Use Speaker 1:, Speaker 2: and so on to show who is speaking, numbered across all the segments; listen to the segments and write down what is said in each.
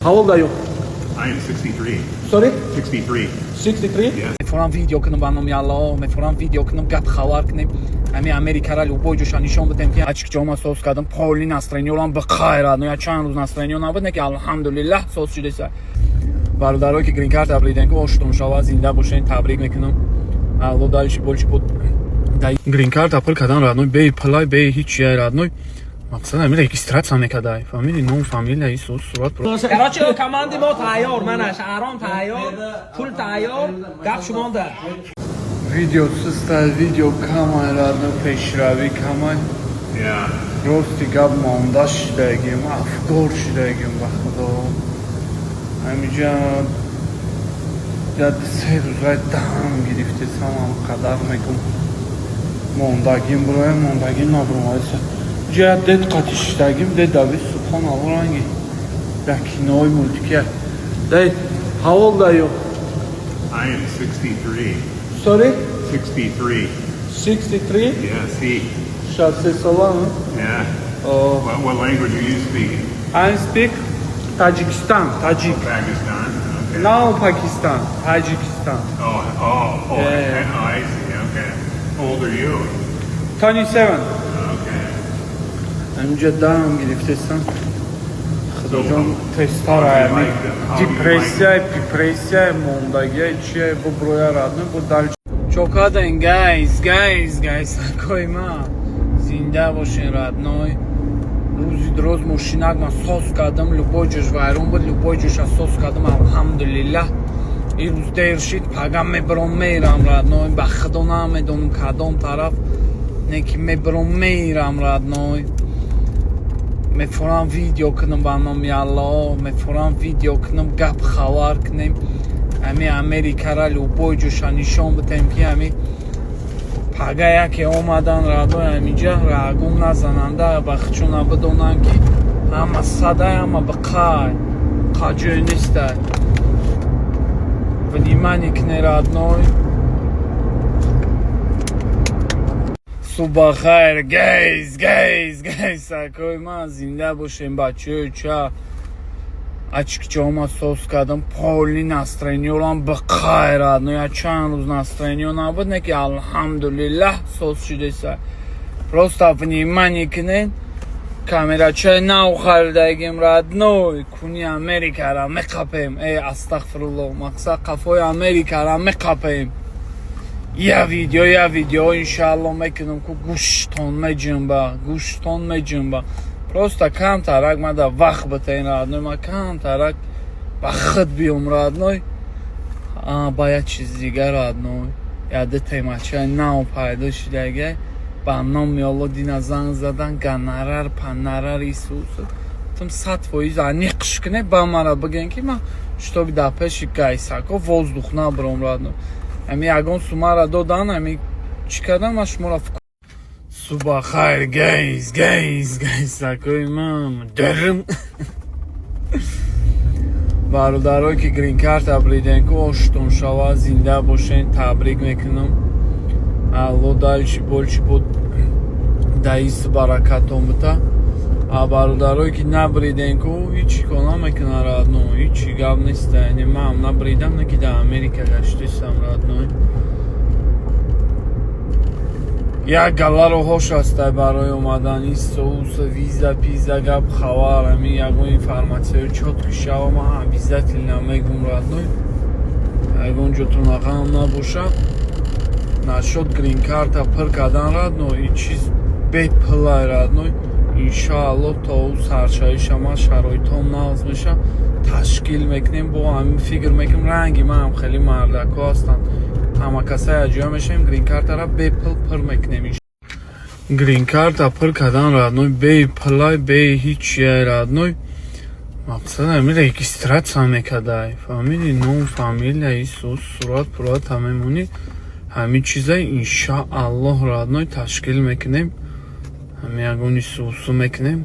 Speaker 1: How old are you?
Speaker 2: I am 63.
Speaker 1: Sorry?
Speaker 2: 63.
Speaker 1: 63?
Speaker 2: Yes.
Speaker 3: Мефорам видео кунам ба номи Аллоҳ, мефорам видео кунам, гап хабар кунем. Ҳами Америкара любой ҷоша нишон бидем, ки ачкҷома соз кардам, полный настроениёрам бихайрад. Ну я чанд рӯз настроениё набуд, не ки алҳамдулиллаҳ соз шудеса. Бародарое ки грин карта бриден, ки оштон шава, зинда бошен, табрик мекунам. Алло дальше больше буд. Грин карта пур кардан, родной, бе пулай, бе ҳеч чия, родной. Мақсад ҳами регистрация мекардай. Фамилия, ном, фамилия, ису, сурат.
Speaker 4: Короче, команди мо тайёр, мана шаҳром тайёр, пул тайёр, гап шумонда.
Speaker 5: Видео суста, видео камай, родной, пешравӣ камай.
Speaker 2: Yeah.
Speaker 5: Рости гап, монда шидагим, афгор шидагим, ба худо. Ҳамиҷа 1-3 рӯзай дам гирифтесам, қадар мегум. Мондагим буроя, мондагим набуромадеса. Ҷа дед қати шидагим, дед дави, субҳоналло, ранги. Як кинои мультики.
Speaker 1: Dad, how old are you?
Speaker 2: I am 63.
Speaker 1: Sorry?
Speaker 2: 63.
Speaker 1: 63?
Speaker 2: Yeah, see.
Speaker 1: 63 сола?
Speaker 2: Yeah.
Speaker 1: Oh.
Speaker 2: What language are you speaking?
Speaker 5: I speak Tajikistan, Tajik.
Speaker 2: Pakistan? Okay.
Speaker 5: Now Pakistan, Tajikistan.
Speaker 2: Oh,
Speaker 5: Yeah.
Speaker 2: oh, I see. Okay. How old are you?
Speaker 5: 27.
Speaker 2: Okay.
Speaker 5: Ҳаминҷа дам гирифтесам. Худоҷон, тезтар ами депрессия, депрессия, мондагия, чия буброя, родной, бу дальше.
Speaker 3: Чокаден, guys, guys, guys, акои ма. Зинда бошен, родной. Рӯзи дроз мошинак ман соз кардам, любой ҷош вайрон буд, любой ҷоша соз кардам, алҳамдулиллаҳ. Ин рӯз дер шид, пага мебаром мерам, родной, ба худо намедонам кадом тараф, не ки мебаром мерам, родной. Мефорам видео кунам ба номи Аллоҳ, мефорам видео кунам, гап хабар кунем. Ҳами Америкара любой ҷоша нишон бидем, ки ҳами пага яке омадан, родной, ҳаминҷа рагум назананда, бахчуна бидонанд, ки ҳама садай, ҳама биқай қаҷой нестай. Внимание кне, родной. Субахайр, guys, guys, guys, акои ман, зинда бошем, бачаёи ча. Ачкҷома соз кардам, полный настроениёрам бихайр, родной. Я чанд рӯз настроениё набуд, не ки алҳамдулиллаҳ соз шудеса. Просто внимание кунед, камерачаи нав харидагим, родной. Куни Америкара меқапем. Э, астағфирулло, мақсад қафои Америкара меқапем. Я видео, я видео иншаалло мекунам, ку гӯштон меҷунба, гӯштон меҷунба. Просто камтарак мада вақт битаин, родной, ма камтарак ба худ биём, родной. Ба як чиз дигар, родной, яде темачаи нав пайдо шидагай ба номи Алло. Дина занг задан, гонорар панарар исус тум 100% аниқш куне, ба мара бигӯен, ки ман чтобы дар пеши гайсако воздух набуром, родной. Ами ягон сумара додан, ами чӣ кардан, ман шуморо. Субахайр, guys, guys, guys, акои ман дарм. Бародарое ки грин карта бриден, ку оштон шава, зинда бошен, табрик мекунам. Алло дальше больше буд, даис баракатон бита. А бародарое ки набриден, ку ҳичи кор намекунад, родной, ҳичи гап неста. Яъне ман набридам, не ки дар Америка гаштесам, родной. Як гала роҳош ҳастай барои омадан, исоуса, виза пиза, гап хабар. Ами ягон информатсияи чёткий шава, ман обязательно мегум, родной. Ягон ҷотона ғам набоша. Насчёт грин-карта пур кардан, родной, ин чиз бепулай, родной. Иншоалло, то ӯ саршавиша ман шароитҳом нағз меша, ташкил мекунем. Бо ҳамин фикр мекунем, ранги манам хеле мардакҳо ҳастанд, ҳама каса якҷоя мешавем, грин-картара бепул пур мекунем. Грин-карта пур кардан, родной, бепулай, бе ҳичия, родной. Мақсад ҳамин регистрация мекардай, фаҳмиди? Ном, фамилия, исус, сурат пурат ҳамемонӣ, ҳамин чиза иншааллоҳ, родной, ташкил мекунем. Ҳами ягон исусу мекунем,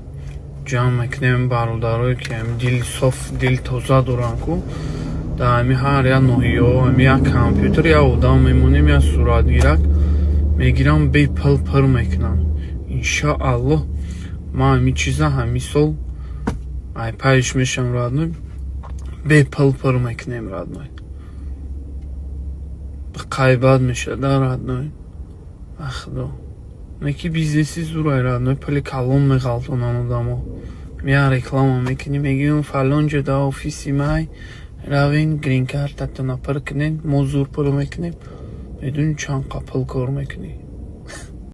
Speaker 3: ҷамъ мекунем бародарое ки ҳами дили соф, дили тоза доранд, ку дар ҳами ҳар як ноҳияҳо ҳами як компютер, як одам мемонем, як суратгирак мегирам, бепул пур мекунам, иншааллоҳ. Ман ҳамин чиза ҳамин сол айпайш мешавам, родной. Бепул пур мекунем, родной. Қайбат мешада, родной. Ахудо. Неки бизнеси зурай, родной, пули калон меғалтонанд одамо. Меян, реклама мекунӣ, мегӯем, фалон ҷо да офиси май равен, гринкартатона пур кунед, мо зур пур мекунем. Медонӣ, чанд қа пул кор мекунӣ.